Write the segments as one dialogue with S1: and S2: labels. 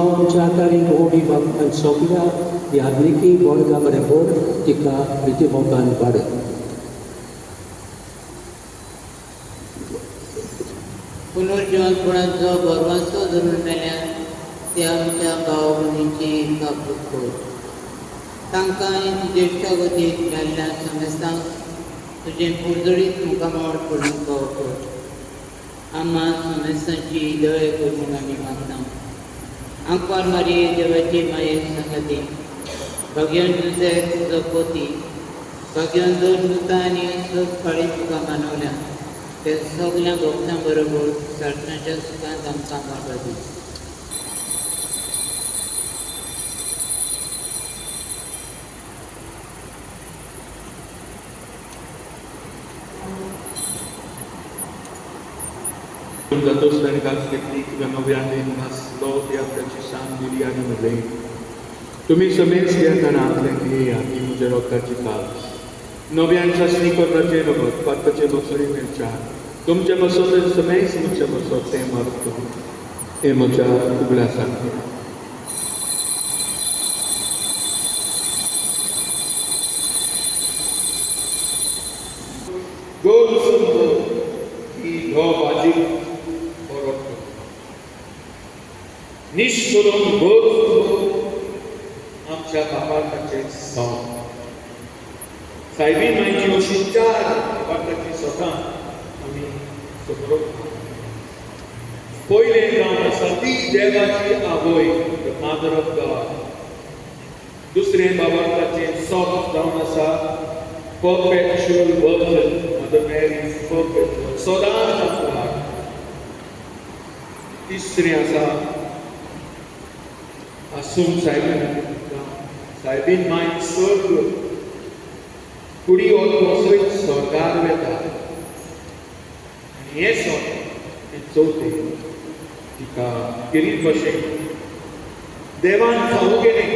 S1: आमच्या तारीख ओमी बाब सगळ्या याज्ञिकी वर्गा बरोबर तिका प्रितीमोगान वाडय.
S2: पुनर्जिवंतपणाचो भरवंसो धरून मेल्यान ते आमच्या भाव भयणींची काकूट कर. तांकां आनी तुजे इश्टागतीक मेल्ल्या समेस्तांक तुजें पुर्जळीत मुखामळ पडूंक फावो कर. आम्हा समेस्तांची दया कर म्हूण आमी मागता. आंकवार मारये, देवाची माये सांगाती, भाग्यवान जुझेफ तुजो पोती, भाग्यवान दोन दुतां आनी सग फाळी तुका मानवल्या ते सगल्या भक्तां बरोबर सासणाच्या सुखांत आमकां वांटो दी.
S3: जातोच ताणें कास घेतली, तुका नव्यान नासलो ती आपल्याची शान दिली आनी म्हणलें, तुमी समेज ह्या जाणांतलें पियेया, ही म्हज्या रोगताची कास, नव्यान सासणी करपाचें रगत, पातकाचे बसरी मेळच्या. तुमचे बसत, समेज म्हज्या बसत तें मारतो, हें म्हज्या उगडासाक. गोल समजो की हो भाजी बरो निश करून गोल आमच्या बापाचे सॉंग. सायबी मायची अशी चार बापाची सतां आमी समजूंक. पयलें जावन आसा ती देवाची आवय, the mother of God. दुसरें बाबाचे सॉक जावन आसा perpetual virgin. Mother Mary is perpetual, सदांच आंकवार. तिसरें आसा आसून सायबीन, सायबीन माय स्वर्ग कुडी वचून स्वर्गार वेता. आनी हें सॉक हें चवथें, तिका गिरीत भशेन देवान फावो केलें,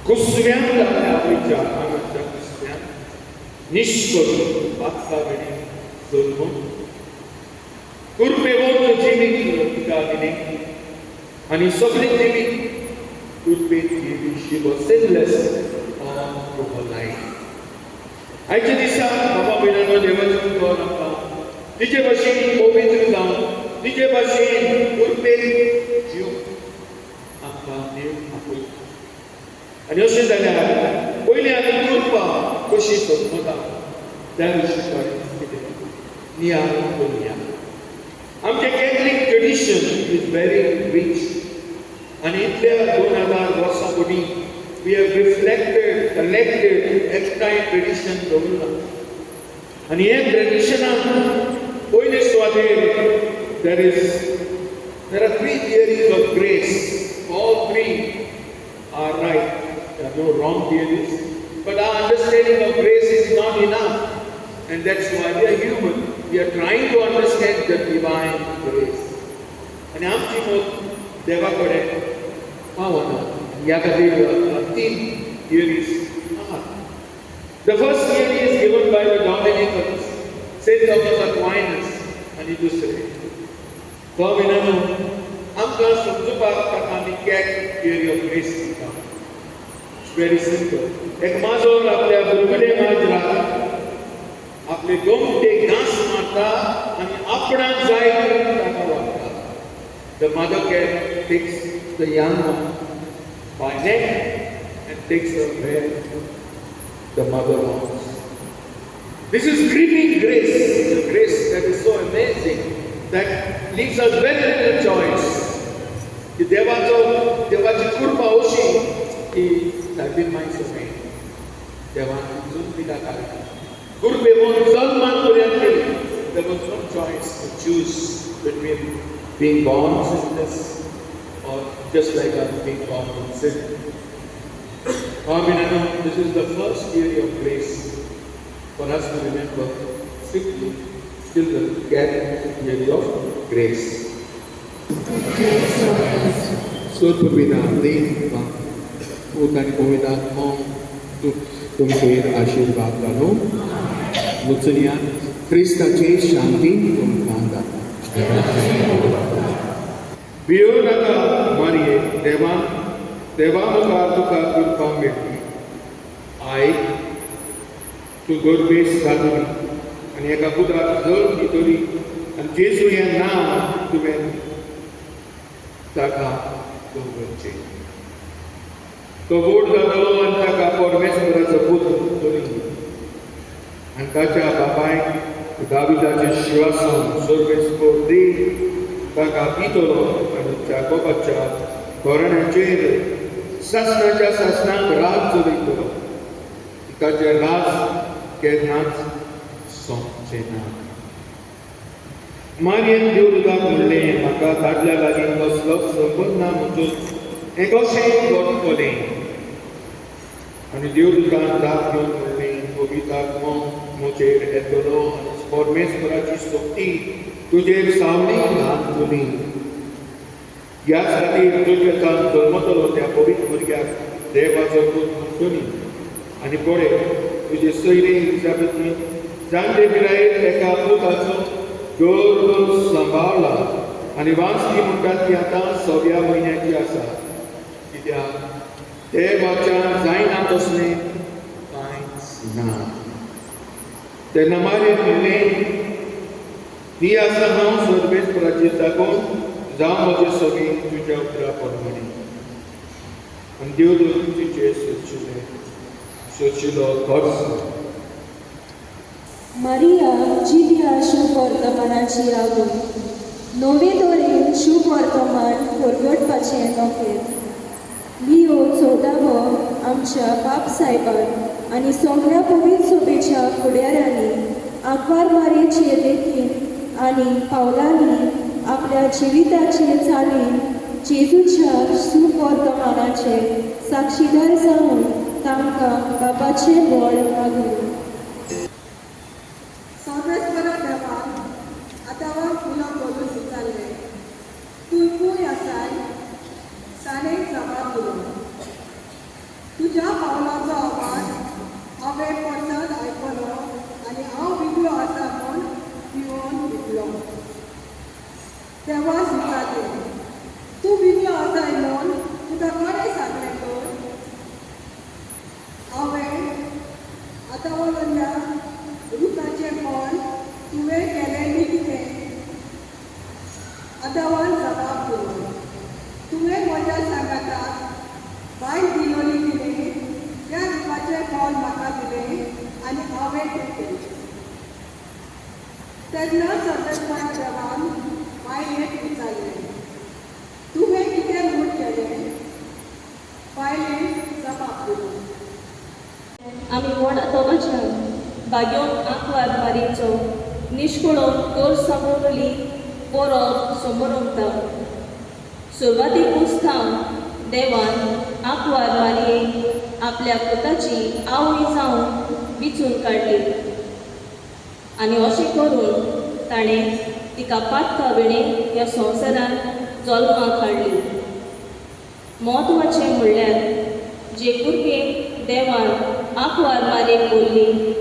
S3: कुसव्यान आपल्या आवयच्या आंगाच्या कुसव्यान निश्करून पातका वेळी जल्मून कुरपेवंत जिवीत तिका दिलें आनी सगळें जिवीत कुरपेत जिवी. She was sinless all through her life. आयच्या दिसा बाबा भयणांनो, देवाचें उतर आमकां तिचे भाशेन पवित्र जावन, तिचे भाशेन कुरपेत जीव आमकां देव आपयता. आनी अशें जाल्यार पयलीं आमी कुरपा कशी सोदता त्या विशीं कितें नियाळ करुया. आमचें Catholic tradition is very rich आनी इतल्या 2000 वर्सां पयलीं we have reflected, collected एकठांय ट्रेडिशन दवरलां. आनी हे ट्रेडिशनाक पयले सुवातेर there are three theories of grace. All three are right. There are no wrong theories. But our understanding of grace is not enough. And that's why we are human. We are trying to understand the divine grace. आनी आमची मत देवा कडेन पावना. ह्या खातीर तीन theories आहात. The first theory is given by the Dominicans, Saint Thomas Aquinas आनी दुसरे. भाव, आमकां समजुपाक ताका आमी कॅट थियरी ऑफ ग्रेस दिता. It's very simple. एक माजर आपल्या बुलबुले माजराक आपले गोमटे घांस मारता आनी आपणाक जाय ताका वागता. The mother cat takes the young one by neck and takes her where the mother wants. This is creeping grace, the grace that is so amazing that leaves us very little choice. की देवाचो देवाची कृपा अशी की soybean माय समेत देवान अजून तिका काडली, कृपेवन जल्मान पर्यंत केली. There was no choice to choose between being born sinless or just like us being born in sin. I mean, I know this is the first theory of grace for us to remember simply, still the cat theory of grace. स्तोत्र पिता, देव, पूत आनी पवित्र आत्मो तुमचेर आशिर्वाद घालूं. वचुनया. क्रिस्ताची शांती तुमकां जाता. भियो नाका मारये, देवान देवा मुखार तुका कृपा मेळटली. आयक, तूं गर्भेस्त जातली आनी एका पुताक जल्म दितली आनी जेजू हें नांव तुवें ताका दवरचें. तो व्हड जातलो आनी ताका परमेश्वराचो पूत म्हणटली आनी ताच्या बापायक दाविदाचें शिंवासन सर्वेस्पर देव ताका दितलो आनी जाकोबाच्या घराण्याचेर सासणाच्या सासणाक राज चलयतलो. ताचें राज केन्नाच सोंपचें ना. मारयेन देवदूताक म्हणलें, म्हाका दादल्या लागीं कसलोच संबंद ना, म्हणून हें कशें घडटलें? आनी देवदूतान जाप दिवन म्हणलें, पवित्र आत्मो म्हजेर येतलो आनी परमेश्वराची शक्ती तुजेर सावळी घालतली. ह्याच खातीर तुज्याच्यान जल्मतलो त्या पवित्र भुरग्याक देवाचो पूत म्हणटली. आनी पळय, तुजे सयरे इलिजाबेतीन जाणटे पिरायेर एका पुताचो गर्भ सांबाळला आनी वांजती म्हणटात ती आतां सव्या म्हयन्याची आसा, कित्याक देवाच्यान जायना तसलें कांयच ना. तेन्ना मारयेन म्हणलें, ही आसा हांव सर्वेस्पराची जागोन, जावं म्हजे सगळीं तुज्या उतरा प्रमाणे. आनी देवदूत तिचे सोचिले सोचिलो खर्च.
S4: मारिया जिव्या शुभवर्तमानाची आवय. नवे तरेन शुभवर्तमान परगटपाचें नोकेर लिओ चवदावो आमच्या बाप सायबान आनी सगळ्या पवित्र सभेच्या फुडाऱ्यांनी आंकवार मारयेचे देखीन आनी पावलांनी आपल्या जिविताचे चालीन जेजूच्या सुवर्तमानाचे साक्षीदार जावन तांकां बापाचें बळ मागलें.
S5: सर्वेस्परा देवान आदावाक उलो करून विचारलें, तूं खंय आसाय? ताणें जबाब दिलो, तुज्या पावलाचो आवाज हांवें पोरसांत आयकलो आनी हांव विकलो आसा म्हूण भिवोन लिपलो. देवान विचारलें, तूं विकलो आसाय म्हूण तुका कोणें सांगलें तर? हांवें आतां रुखाचें फळ तुवें केलें कितें? आदावान जबाब दिलो, तुवें म्हज्या सांगाताक बायल दिलोली कितें त्या रुखाचें फळ म्हाका दिलें आनी हांवें तें केलें. तेन्ना सर्वेस्परा देवान बायलेक विचारलें, तुवें कितें म्हूण केलें? बायलेन जबाब दिलो,
S6: आमी व्हड आतोबाच्यान भाग्योन आंकवार मारयेचो निश्कळून कर सांबळली परब समोर. सुरवातीकूच थावन देवान आंकवार मारयेक आपल्या पुताची आवय जावन विचून काडली आनी अशें करून ताणें तिका पातका विणें ह्या संवसारांत जल्माक हाडली. म्हत्वाचें म्हणल्यार जे कृपेन देवान आंकवार मारयेक बोल्ली,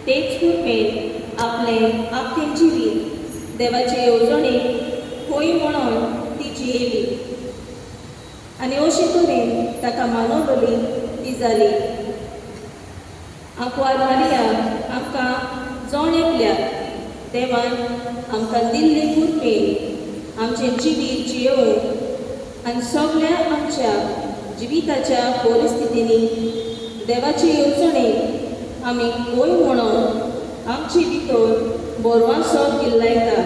S6: तेच कृपेन आपलें आख्खें जिवीत देवाचे येवजणेक खंय म्हणून ती जियेली आनी अशे तरेन ताका मानवली ती जाली. आंकवार मारिया आमकां जण एकल्याक देवान आमकां दिल्ले कृपेन आमचें जिवीत जियोवन आनी सगळ्या आमच्या जिविताच्या परिस्थितींनी देवाचे येवजणेक आमी खंय म्हणून आमचे भितर बरवासो किल्लायता.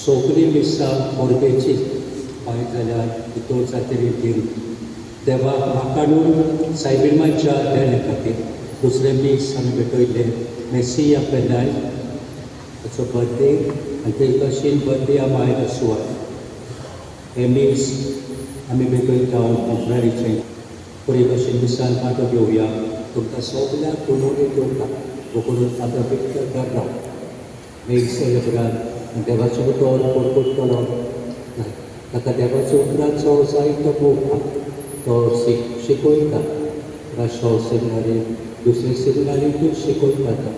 S1: सगळीं मिसां मोरबेची भायर जाल्यार भितर जातरी दिवन देवाक वाखाणून सायबिणमाच्या देणे खातीर. दुसरें मीस आमी भेटयलें मेसिया पेनाय हाचो बर्थडे आनी ते भशेन बर्थडे आमाय सुवात. हें मीस आमी भेटयता कोंकणीचें. बरे भशेन मिसान वांटो घेवया. तुमकां सगल्यांक उलोवणी घेवपाक करून आतां विक्टर गार्राव मेग सेलेब्रान देवाचो उतर परगटतलो. ताका देवाचो उतराचो जायतो मोग. तो शिकयता राशो सेमिनारीन, दुसरे सेमिनारींतूय शिकयता तो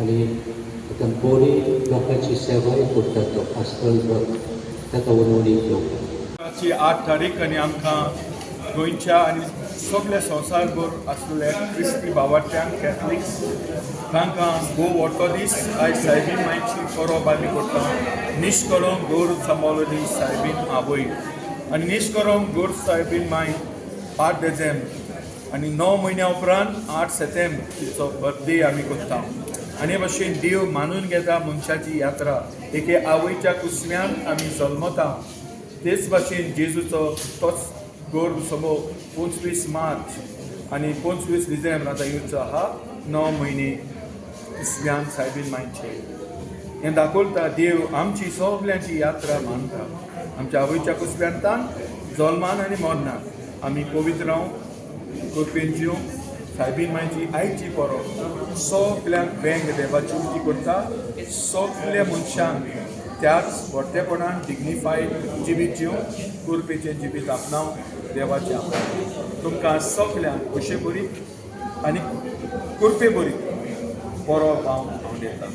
S1: आनी आतां बरी लोकांची सेवाय करता. तो पास्टरल वर्क. ताका उलोवणी घेवपाक.
S7: मार्चची 8 तारीख आनी आमकां गोंयच्या आनी सगल्या संवसारभर आसलेल्या क्रिस्ती भावार्थ्यांक, कॅथलिक्स, तांकां भोव व्हडलो दीस. आयज सायबीन मायची परब आमी करता. निश्कळंक गोर सांबाळली सायबीन आवय आनी निश्कळंक गोर सायबीन माय 8 देझेंबर आनी 9 म्हयन्या उपरांत 8 सेतेंब तिचो बर्थडे आमी करता. आनी हे भशेन देव मानून घेता मनशाची यात्रा. एके आवयच्या कुसव्यान आमी जल्मता, तेच भाशेन जेजूचो तोच गोर सभो 25 मार्च आनी 25 डिसेंबर आतां येवचो आहा. 9 म्हयने कुसव्यान सायबीन मायचे हें दाखोवता देव आमची सगल्यांची यात्रा मानता. आमच्या आवयच्या कुसव्यांतान जल्मान आनी मरणान आमी पवित्र रावूं, कृपेन जिवंक. सायबीन मायची आयची परब सगल्यांक वेंग देवाची उक्ती करता. सगल्या मनशांक त्याच व्हडतेपणान डिग्निफायड जिवीत जिवंक, कुरपेचें जिवीत आपणावंक देवाचें आपणाव. तुमकां सगल्यांक खोशे बरी आनी कुरपे बरी परब हांव दितां.